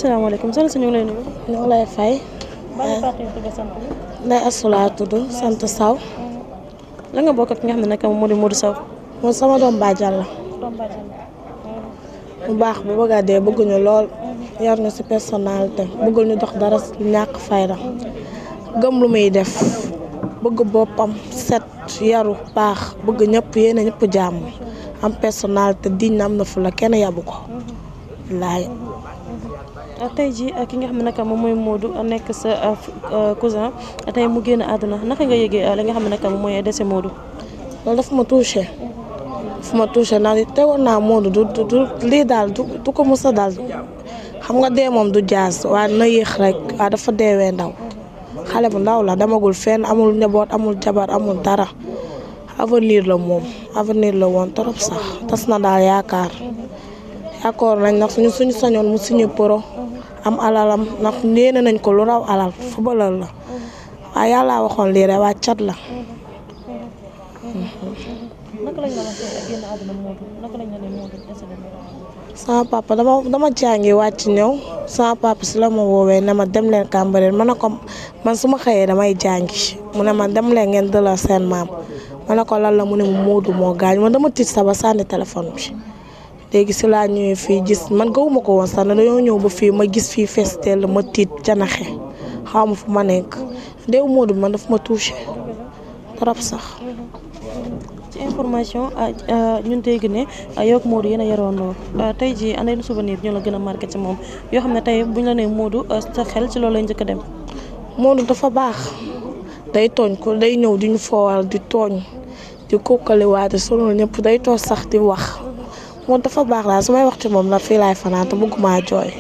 asalaamaaleykum soxna si ñu ngi lay nuyu. ñu ngi lay fay. Balla Fatou tudd sant bi. Ndeye Astou laa tudd sant Saw. la nga bokk ak ki nga xam ne nag moo di Modou Sow. moom sama doom bàjjan la. bu baax bu bëgg a dee bëgguñu lool. yar ñu ci personnalité bëggul ñu dox dara ñàkk fayda. gëm lu muy def. bëgg boppam set yaru baax bëgg ñëpp yéene ñëpp jàmm. am personnalité diñ am na fu la kenn yabu ko. wallaahi. tey jii ki nga xam ne nag moom mooy Modou nekk sa cousin tey mu génn àdduna naka nga yëgee li nga xam ne nag moom mooy décès Modou. loolu daf ma touché. ndax tegoon naa Modou du lii daal du ko mës a daal xam nga dee moom du jaas waaye na yéex rek waaye dafa deewee ndaw xale bu ndaw la demagul fenn amul njaboot amul jabar amul dara avenir la moom avenir la woon trop sax tas na daal yaakaar nañ ndax suñu sañoon mu suñu pro am alalam ndax yéene nañ ko lu raw alal footballeur la waaye yàlla waxoon lii rek waa cat la. naka lañ la waxee génn àdduna Modou naka lañ la ne Modou décédé. sama papa dama jàngi wàcc ñëw sama papa si la ma woowee ne ma dem leen Cambérène ma ne ko man su ma xëyee damay jàngi mu ne ma dem leen ngeen dëlal seen maam ma ne ko lan la mu ne ma Modou moo gaañ man dama tiit sax ba sànni téléphone bi. léegi si laa ñëwee fii gis man gawuma ko woon sax ne dañoo ñëw ba fii ma gis fii festel ma tiit janaxe xaw ma fu ma nekk déew Modou man daf ma touché trop sax. ci information ñun dégg ne yow ak Modou yéen a yaroondoo tey jii ana yenn souvenir ñu la gën a marqué ci moom yoo xam ne tey buñ la nee Modou sa xel ci loolu lay njëkk a dem. Modou dafa baax day tooñ ko day ñëw di ñu foowal di tooñ di kookaliwaate sonal ñëpp day toog sax di wax. moom dafa baax daal su may wax ci moom la fii laay fanaan te bëgguma jooy.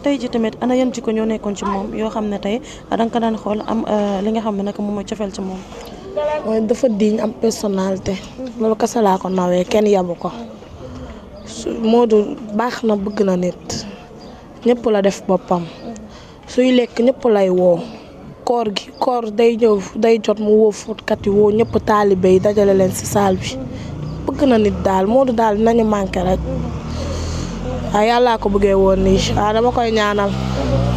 tey ji tamit ana yan jikko ñoo nekkoon ci moom yoo xam ne tey danga ko daan xool am li nga xam ne nag moom mooy cofeel ci moom. mooy dafa diñ am personnalité. loolu kese laa ko nawee kenn yabu ko. Modou baax na bëgg na nit. ñëpp la def boppam. suy lekk ñëpp lay woo. koor day ñëw day jot mu woo fóotkat yi woo ñëpp taalibe yi dajale leen ci saal bi bëgg na nit daal Modou daal dinañu manqué rek waaye yàllaa ko bëggee woon nii waaw dama koy ñaanal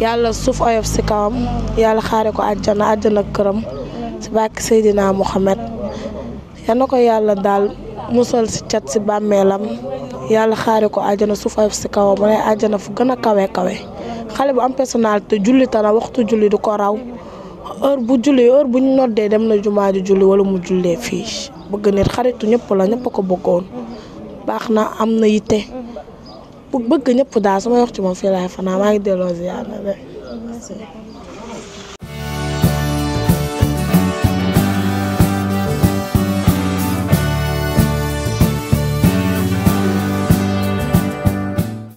yàlla suuf oyof ci kawam yàlla xaare ko àjjana këram ci bàkki Seydina Mohamed yal na ko yàlla daal musal ci cat ci bàmmeelam yàlla xaare ko àjjana suuf oyof ci kawam mu ne àjjana fu gën a kawe xale bu am personnalité julli tana waxtu julli du ko raw heure bu ñu noddee dem na jumaa ji julli wala mu jullee fii bëgg nit xaritu ñëpp la ñëpp ko bëggoon baax na am na yitte bëgg ñëpp daal sama wax ci moom fii laay fanaan maa ngi delloo ziar na